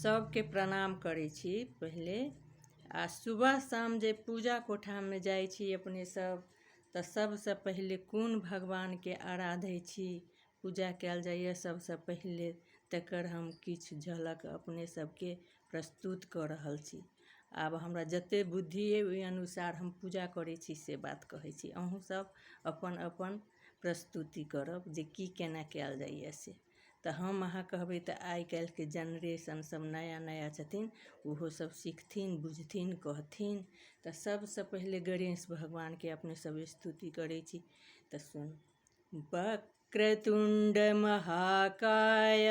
सभके प्रणाम करै छी पहिले। आ सुबह शाम जे पूजा कोठामे जाइ छी अपने सब, तऽ सबसँ पहिले कोन भगवानके आराधै छी, पूजा कयल जाइए सबसँ पहिले, तकर हम किछु झलक अपने सबके प्रस्तुत कऽ रहल छी। आब हमरा जते बुद्धि अइ ओहि अनुसार हम पूजा करै छी, से बात कहै छी। अहूँ सब अपन अपन प्रस्तुति करब जे की केना कयल जाइए से। तऽ हम अहाँ कहबै तऽ आइ काल्हिके जेनरेशन सब नया नया छथिन, ओहो सब सिखथिन, बुझथिन, कहथिन। तऽ सबसँ पहिले गणेश भगवानके अपने सब स्तुति करै छी। तऽ सुन, वक्रतुण्ड महाकाय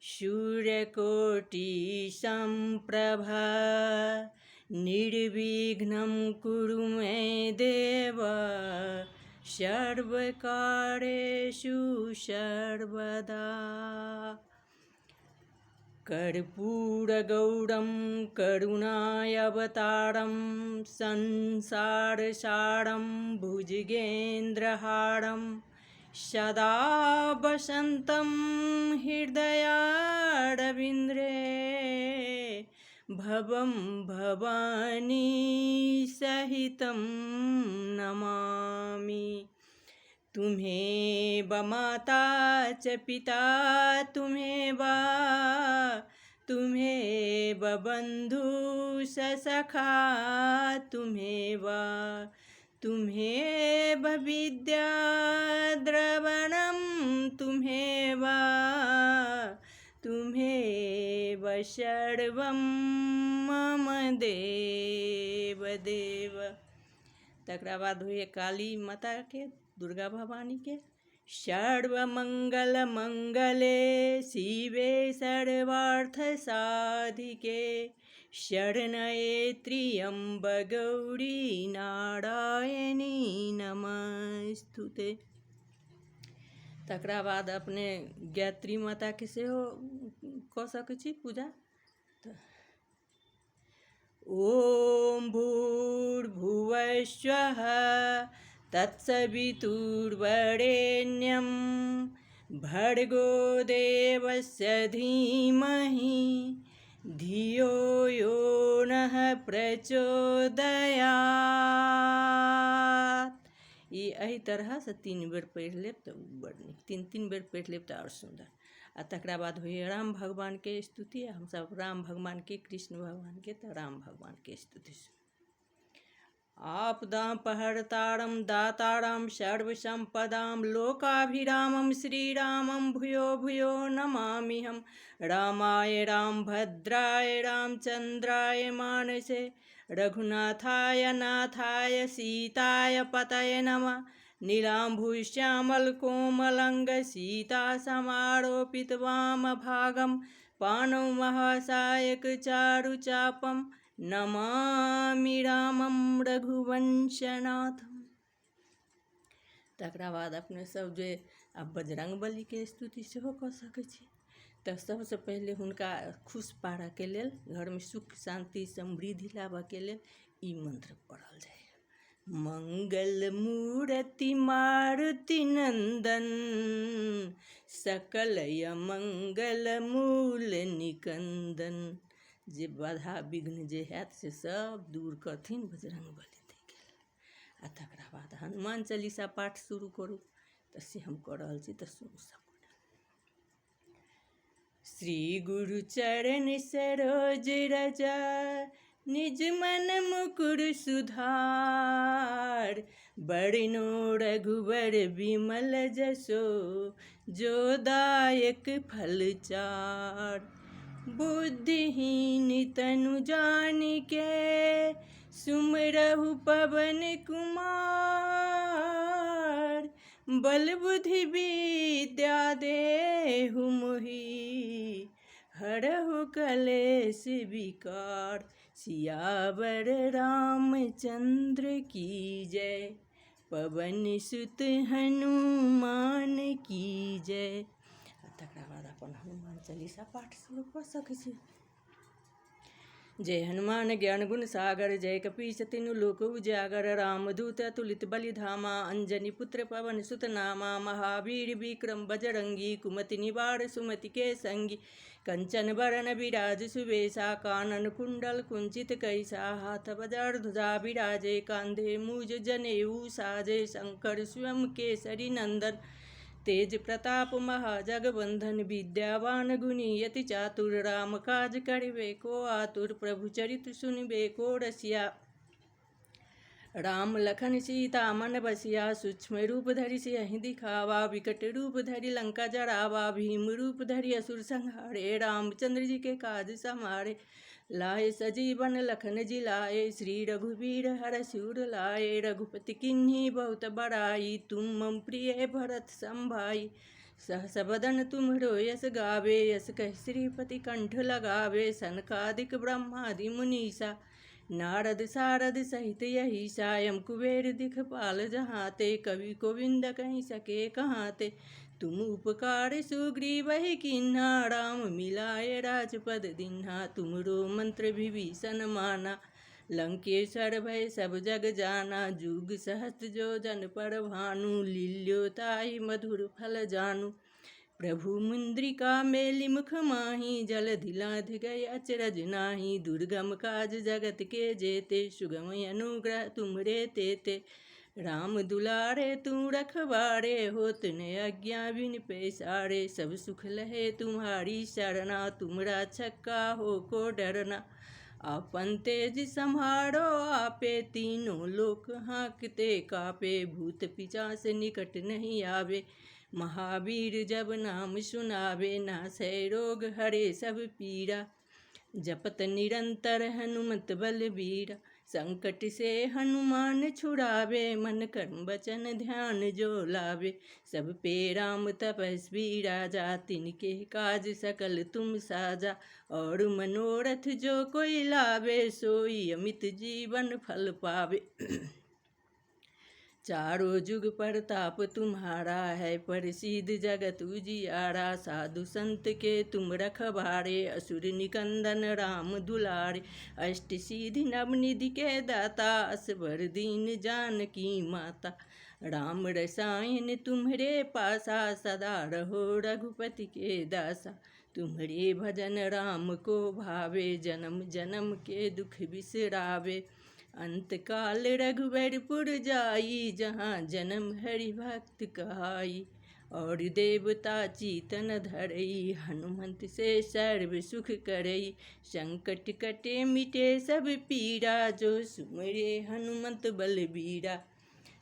सूर्यकोटि सम्प्रभ निर्विघ्नं कुरु मे देव सर्वकार्येषु सर्वदा। कर्पूरगौरं करुणावतारं संसारसारं भुजगेन्द्रहारं सदा वसन्तं हृदयारविन्द्रे भवं भवानी सहितं नमामि। तुम्हें माता च पिता तुम्हें बा, तुम्हें बंधु सखा तुम्हें बा, तुम्हें विद्या द्रवणम तुम्हें बा, तुम्हें सर्वम मम देव देव। तकरा बाद होइए काली माताके, दुर्गा भवानीके। सर्वमंगल मंगले शिवे सर्वार्थ साधिके शरणये त्र्यम्ब गौरी नारायणी नमस्तुते। तकरा बाद अपने गायत्री माताके सेहो कऽ सकै छी पूजा। तऽ ॐ भूर्भुवः स्वः तत्सवितुर्वरेण्यं भर्गो देवस्य धीमहि धियो यो नः प्रचोदयात्। ई एहि तरहसँ 3 बेर पढ़ि लेब तऽ बड़ नीक, 3 3 बेर पढ़ि लेब तऽ आओर सुन्दर। आ तकरा बाद होइए राम भगवानके स्तुति। हमसब राम भगवानके, कृष्ण भगवानके, तऽ राम भगवानके स्तुति। आपदां पहर्तारं दातारं सर्वसम्पदां लोकाभिरामं श्रीरामं भूयो भूयो नमामिहं। रामाय रामभद्राय रामचन्द्राय मानसे रघुनाथाय नाथाय सीताय पतये नमः। नीलाम्भुश्यामल कोमलङ्ग सीता समारोपित वाम भागं पाणौ महासायक चारुचापं नमामि रामं रघुवंशनाथम्। तकरा बाद अपने सब जे आब बजरंग बलीके स्तुति सेहो कऽ सकै छी। तऽ सबसँ पहिले हुनका खुश पारऽके लेल, घरमे सुख शान्ति समृद्धि लाबऽके लेल ई मंत्र पढ़ल जाइए। मंगल मूर्ति मारुति नंदन सकल अमंगल मूल निकंदन। जे बाधा विघ्न जे हैत से सब दूर करथिन बजरंग बली ताहिके लेल। आ तकरा बाद हनुमान चालीसा पाठ शुरू करू, तऽ से हम कऽ रहल छी, तऽ सुनू सब। श्री गुरु चरण सरोज रजा निज मन मुकुर सुधार, बरनो रघुबर विमल जसो जो दायक फल चार। बुद्धिहीन तनु जानिके सुमरहु पवन कुमार, बल बुद्धि विद्या देहु मोहि हरहु कलेश विकार। सियावर रामचंद्र की जय, पवन सुत हनुमान की जय। आ तकरा बाद अपन हनुमान चालीसा पाठ शुरू कऽ सकै छी। जय हनुमान ज्ञान गुण सागर, जय कपीश तिनु लोक उजागर। रामदूत अतुलित बलि धामा, अंजनी पुत्र पवन सुत नामा। महावीर विक्रम बजरंगी, कुमति निवार सुमति के संगी। कंचन बरन विराज सुबेसा, कानन कुंडल कुंचित कैसा। हाथ बजार ध्वजा विराजे, कांधे मूज जनेऊ साजे। शंकर स्वयं केसरी नंदन, तेज प्रताप महाजगबंधन। विद्यावान गुणी यति चातुर, राम काज करिबे को आतुर। प्रभु चरित सुनिबे को रसिया, राम लखन सीता मन बसिया। सूक्ष्म रूप धरि सियहि दिखावा, विकट रूप धरि लंका जरावा। भीम रूप धरि असुर संहारे, रामचंद्र जी के काज समारे। लाए सजीवन लखन जिलाए, श्री रघुवीर हर सिर लाए। रघुपति किन्हीं बहुत बड़ाई, तुम मम प्रिय भरत संभाई। सहस बदन तुम्हरो यस गावे, यस कह श्रीपति कंठ लगावे। सनकादिक ब्रह्मादि मुनीसा, नारद सारद सहित यही सायम। कुबेर दिखपाल जहाते, कवि गोविंद कहीं सके कहाते। तुम उपकार सुग्रीवहि कीन्हा, राम मिलाए राजपद दिन्हा। तुमरो मंत्र विभीषण माना, लंकेश्वर भय सब जग जाना। जुग सहस्त्र जो जन पर भानु, लील्यो ताहि मधुर फल जानु। प्रभु मुद्रिका मेलि मुख माही, जल दिलाध गए अचरज नाही। दुर्गम काज जगत के जेते, सुगम अनुग्रह तुमरे तेते। राम दुलारे तू रखवारे, होत न आज्ञा बिन पैसारे। सब सुख लहे तुम्हारी शरणा, तुम रक्षक हो को डरना। अपन तेज संहारो आपे, तीनों लोक हाँकते कापे। भूत पिचास निकट नहीं आवे, महावीर जब नाम सुनावे। नासै रोग हरे सब पीरा, जपत निरंतर हनुमत बलबीरा। संकट से हनुमान छुड़ावे, मन कर्म वचन ध्यान जो लावे। सब पे राम तपस्वी राजा, तिनके काज सकल तुम साजा। और मनोरथ जो कोई लावे, सोई अमित जीवन फल पावे। चारों जुग प्रताप तुम्हारा है, प्रसिद्ध जगत उजियारा। साधु संत के तुम रखवारे, असुर निकंदन राम दुलारे। अष्ट सिद्धि नवनिधि के दाता, असबर दीन जानकी माता। राम रसायन तुम्हरे पासा, सदा रहो रघुपति के दासा। तुम्हरे भजन राम को भावे, जन्म जन्म के दुख बिसरावे। अंत काल रघुबरपुर जाई, जहाँ जन्म हरि भक्त कहाई। और देवता चीतन धरई, हनुमंत से सर्व सुख करई। संकट कटे मिटे सब पीरा, जो सुमरे हनुमंत बलबीरा।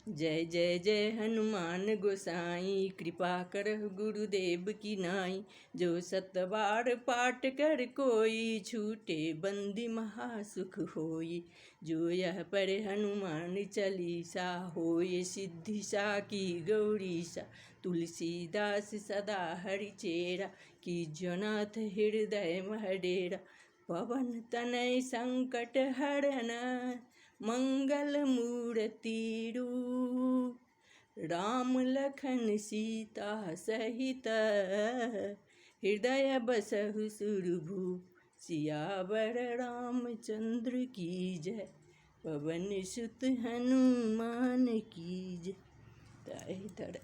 जय जय जय हनुमान गोसाई, कृपा करहु गुरुदेव की नाई। जो सतबार पाठ कर कोई, छूटे बंदी महासुख होई। जो यह पर हनुमान चालीसा, होए सिद्धि सा की गौरीसा। तुलसीदास सदा हरि चेरा, कीजो नाथ हृदय महडेरा। पवन तनय संकट हरन, मंगल मूर्ति रूप। राम लखन सीता सहित, हृदय बसहु सुरभूप। सियावर रामचंद्र की जय, पवन सुत हनुमान की जय। तऽ एहि तरह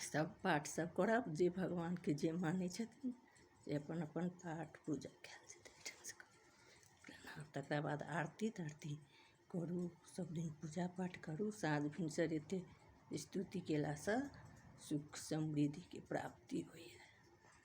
सब पाठ सब करब, जे भगवानके जे मानै छथिन से अपन अपन पाठ पूजा कयल जेतै एहिठामसँ। प्रणाम। तकरा बाद आरती तारती करू, सब दिन पूजा पाठ करू। साँझ भिनसर एते स्तुति केलासँ सुख समृद्धिके प्राप्ति होइए।